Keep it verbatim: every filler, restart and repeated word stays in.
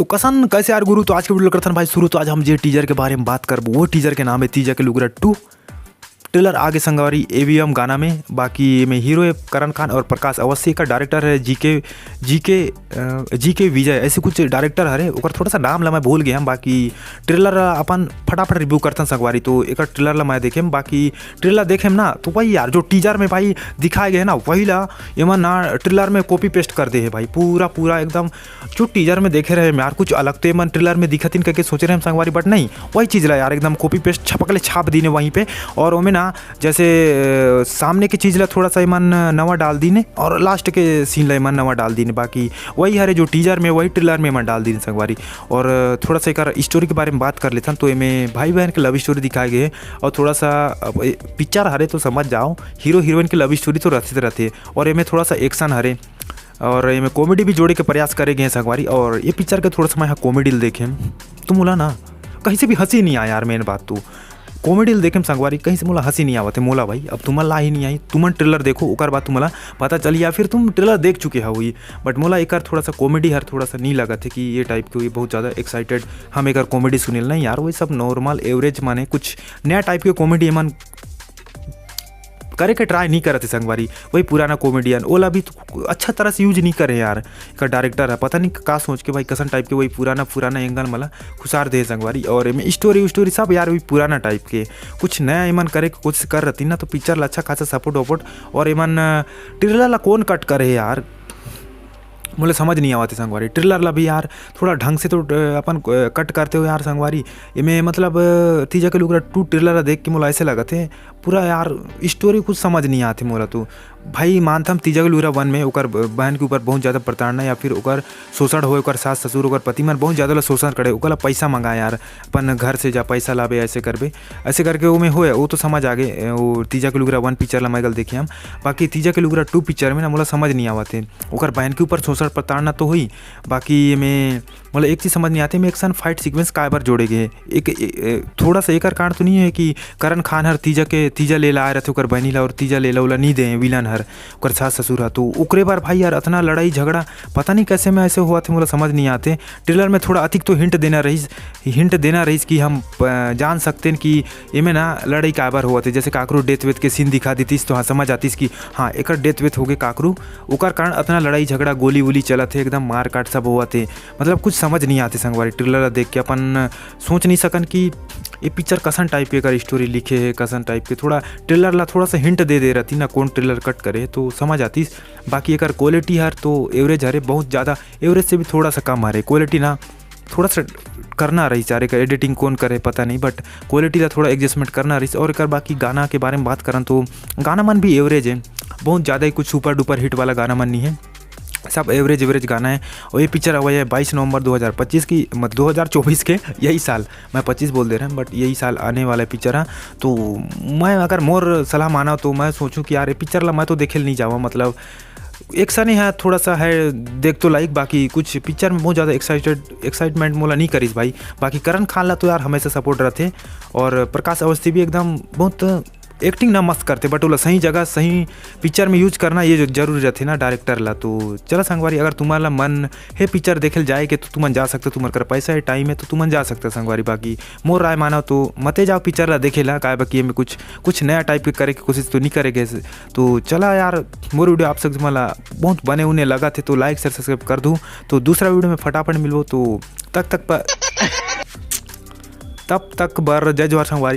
तो कसन कैसे यार गुरु, तो आज के वीडियो करथन भाई शुरू। तो आज हम जे टीजर के बारे में बात करबो, वो टीजर के नाम है तीजा के लुगरा टू। ट्रेलर आगे संगवारी एवीएम गाना में, बाकी में हीरो है करण खान और प्रकाश अवस्थी, का डायरेक्टर है जीके जीके जीके विजय, ऐसे कुछ डायरेक्टर हरे। ओकर थोड़ा सा नाम ला मैं भूल गए हम, बाकी ट्रेलर अपन फटाफट रिव्यू करथन संगवारी। तो एक ट्रेलर ला मैं देखेम, बाकी ट्रेलर देखेम ना, तो वही यार जो टीजर में भाई दिखाए गए ना, वही ला एमन ना ट्रेलर में कॉपी पेस्ट कर दे है भाई, पूरा पूरा एकदम। जो टीजर में देखे रहे हम यार, कुछ अलग तो एमन ट्रेलर में दिखतिन करके सोचे रहे हम संगवारी, बट नहीं, वही चीज़ ला यार एकदम कॉपी पेस्ट छपक ले छाप दीने वहीं पे। और ओमे ना जैसे अ, सामने की चीज़ ला थोड़ा सा एमन नवा डाल दीने और लास्ट के सीन ला एमन नवा डाल दीने, बाकी वही हरे जो टीजर में, वही ट्रेलर में एमन डाल दीने संगवारी। और अ, थोड़ा सा एक स्टोरी के बारे में बात कर लेथन, तो एमे भाई बहन के लव स्टोरी दिखाए गए है। और थोड़ा सा अब ए, पिक्चर हरे तो समझ जाओ, हीरो हीरोइन के लव स्टोरी तो रहते रहते, और एमे थोड़ा सा एक्शन हरे और एमे कॉमेडी भी जोड़े के प्रयास करे गए हैं संगवारी। और ये पिक्चर के थोड़ा सा मैं कॉमेडी देखे तो मोला ना कहीं से भी हंसी नहीं आया यार। मेन बात तो कॉमेडी देखे संगवारी, कहीं से मोला हंसी नहीं आवत है मोला भाई। अब तुमन ला ही नहीं आई, तुमन ट्रेलर देखो, ओकर बाद तुम्हाला पता चली, या फिर तुम ट्रेलर देख चुके हो ही। बट मोला एकर थोड़ा सा कॉमेडी हर थोड़ा सा नहीं लगत है कि ये टाइप के हुई बहुत ज़्यादा एक्साइटेड हम एकर कॉमेडी सुनेल। नहीं यार, वही सब नॉर्मल एवरेज माने कुछ नया टाइप के कॉमेडी एमन करे के ट्राई नहीं करत है संगवारी। वही पुराना कॉमेडियन ओला भी तो अच्छा तरह से यूज नहीं करे यार। एकर डायरेक्टर है, पता नहीं का सोच के भाई कसन टाइप के वही पुराना पुराना एंगल मला खुसार दे संगवारी। और एमे स्टोरी स्टोरी सब यार वही पुराना टाइप के, कुछ नया एमन करे के कोशिश कर रहती ना, तो पिक्चर ला अच्छा खासा सपोर्ट वपोर्ट। और एमन ट्रेलर ला कौन कट करे है यार, मोला समझ नहीं आवत है संगवारी। ट्रेलर ला भी यार थोड़ा ढंग से तो अ, अपन कट करते हो यार संगवारी। एमे मतलब अ, तीजा के लुगरा टू ट्रेलर ला देख के मोला ऐसे लगत है पूरा यार स्टोरी कुछ समझ नहीं आते मोला तो। भाई मानथम तीजा के लुगरा वन में ओकर ब- बहन के ऊपर बहुत ज़्यादा प्रताड़ना या फिर ओकर शोषण होए, ओकर सास ससुर, ओकर पति मन बहुत ज़्यादा ला शोषण करे, ओकर ला पैसा मंगाए यार, अपन घर से जा पैसा लाबे, ऐसे करबे, ऐसे करके ओमे होए, वो तो समझ आ गए। वो तीजा के लुगरा वन पिक्चर ला मैं गल देखे हम। बाकी तीजा के लुगरा टू पिक्चर में ना मोला समझ नहीं आवत है, ओकर बहन के ऊपर शोषण प्रताड़ना तो हुई, बाकी एमे मोला एक चीज़ समझ नहीं आते, एमे एक्शन फाइट सीक्वेंस काय बर जोड़े गए। एक ए, ए, थोड़ा सा एकर कारण तो नहीं है कि करण खान हर तीजा के तीजा ले ला आए रहते ओकर बहनी ला, और तीजा ले ला ओला नहीं दे विलन हर, ओकर सास ससुर हा, तो ओकरे बर भाई यार अतना लड़ाई झगड़ा पता नहीं कैसे में ऐसे हुआ थे, मोला समझ नहीं आते। ट्रेलर में थोड़ा अतिक तो हिंट देना रहीस, हिंट देना रहीस कि हम अ, जान सकते हैं कि एमे ना लड़ाई काबर हुआ थे। जैसे काकरो डेथ वेथ के सीन दिखा देतीस तो हाँ समझ आतीस कि हाँ एकर डेथ वेथ हो गए काकरू, ओकर कारण अतना लड़ाई झगड़ा गोली वोली चलत है, एकदम मारकाट सब हुआ थे। मतलब कुछ समझ नहीं आते संगवारी, ट्रेलर ला देख के अपन सोच नहीं सकन कि ये पिक्चर कसन टाइप के एकर स्टोरी लिखे है, कसन टाइप के। थोड़ा ट्रेलर ला थोड़ा सा हिंट दे दे रहती ना कौन ट्रेलर कट करे तो समझ आतीस। बाकी एकर क्वालिटी हर तो एवरेज हरे, बहुत ज़्यादा एवरेज से भी थोड़ा सा कम हरे क्वालिटी ना। थोड़ा सा करना रही यार, एकर एडिटिंग कौन करे पता नहीं, बट क्वालिटी ला थोड़ा एडजस्टमेंट करना रही। और एकर बाकी गाना के बारे में बात करन तो गाना मन भी एवरेज है, बहुत ज़्यादा ही कुछ सुपर डुपर हिट वाला गाना मन नहीं है, सब एवरेज एवरेज गाना है। और ये पिक्चर आवा है बाईस नवंबर दो हज़ार पच्चीस की, मतलब दो हज़ार चौबीस के, यही साल, मैं पच्चीस बोल दे रहे हैं बट यही साल आने वाला पिक्चर है। तो मैं अगर मोर सलाह माना तो मैं सोचूं कि यार ये पिक्चर ला मैं तो देखे नहीं जावा, मतलब एक्शन ही है, थोड़ा सा है देख तो लाइक, बाकी कुछ पिक्चर में बहुत ज़्यादा एक्साइटेड एक्साइटमेंट मोला नहीं करिस भाई। बाकी करण खान ला तो यार हमेशा सपोर्ट रहते, और प्रकाश अवस्थी भी एकदम बहुत एक्टिंग ना मस्त करते, बट ओला सही जगह सही पिक्चर में यूज करना ये जो जरूरी रहते ना डायरेक्टर ला। तो चला संगवारी, अगर तुम्हारा मन हे पिक्चर देखे जाए के तो तुमन जा सकते, तुम्हारे कर पैसा है, टाइम है तो तुमन जा सकते संगवारी। बाकी मोर राय मानव तो मते जाओ पिक्चर ला देखे ला, काहे बाकी में कुछ कुछ नया टाइप के करे के कोशिश तो नहीं करे गए। तो चला यार, मोर वीडियो आप सब मन ला बहुत बने उन्हें लगा थे तो लाइक शेयर सब्सक्राइब कर दूँ। तो दूसरा वीडियो में फटाफट मिलबो, तो तक तक पर तब तक बर जय जोहार संगवारी।